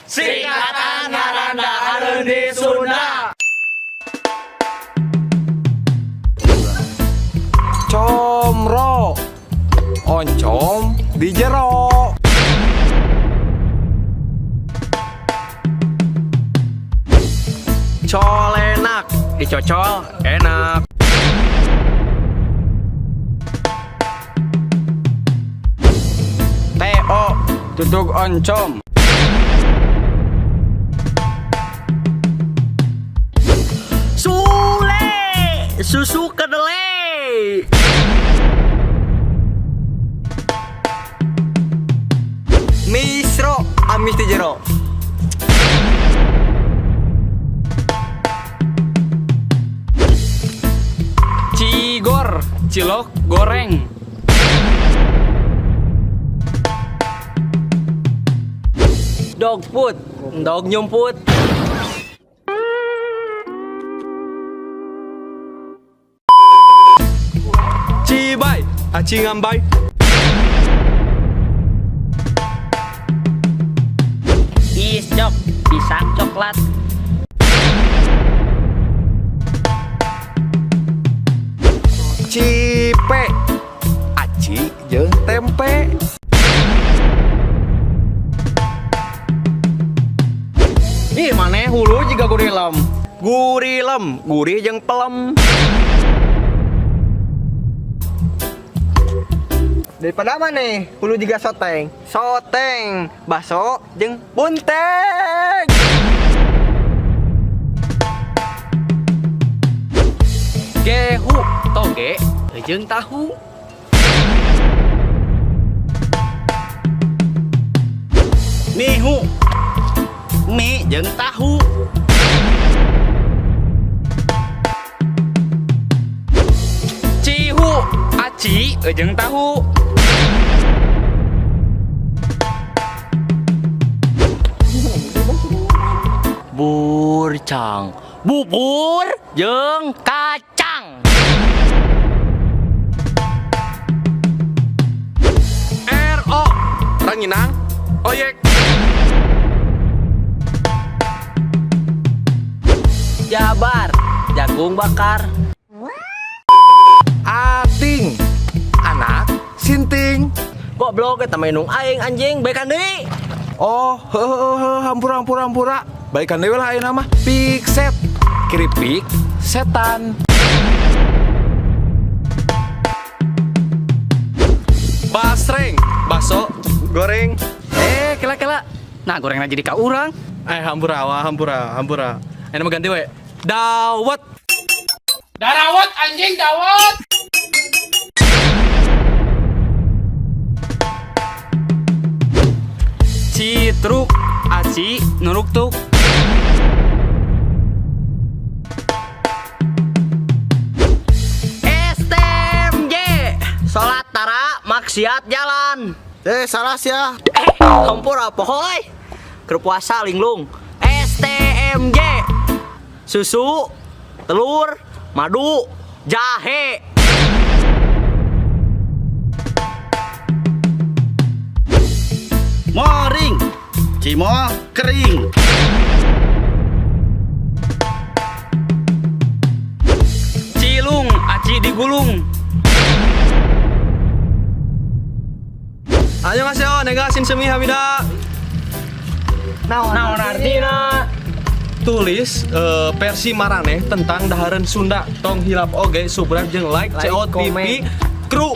Singkatan ngaran dahareun di Sunda. Comro, oncom di jero. Colenak, dicocol enak. TO, tutug oncom. Sule, susu kedelai. Misro, amis di jero. Cigor, cilok goreng. Dog food, dog nyumput. Cibai, aci ngambai. Iscok, pisang coklat. Cipe, aci jeung tempe. Ih, maneh hulu juga gurilem. Gurilem, gurih jeung pelem. Daripada mana hulu juga soteng. Soteng, baso jeung bunteng. Gehu, toge, jeung tahu. Mihu, mie jeung tahu. Cihu, aci, jeung tahu. Burcang, bubur jeung kacang. RO, ranginang, oyek. Jabar, jagung bakar. Ating, anak sinting. Goblok eta mah indung aing anjing baikan deui. Oh, heuh, hampura hampura hampura. Balikan deui lah ayeuna mah. Pikset, keripik setan. Basreng, baso goreng. Eh, kela-kela. Nah, gorengna jadi ka urang. Eh, hampura, wah, hampura, hampura. Ini mah ganti we. Dawet. Darawat anjing dawat. Citruk, aci, nuruktuk. STMJ, salat tara maksiat jalan. Eh, salah sih ya. Eh, hampura pohoy. Keur puasa linglung. STMJ, susu, telur, madu, jahe. Moring, cimol kering. Cilung, aci digulung. Ayo ngasih negasin semi hamida. Naon artina? Tulis versi maraneh tentang dahareun Sunda. Tong hilap oge subscribe jeung like, Like, COTV komen. Kru.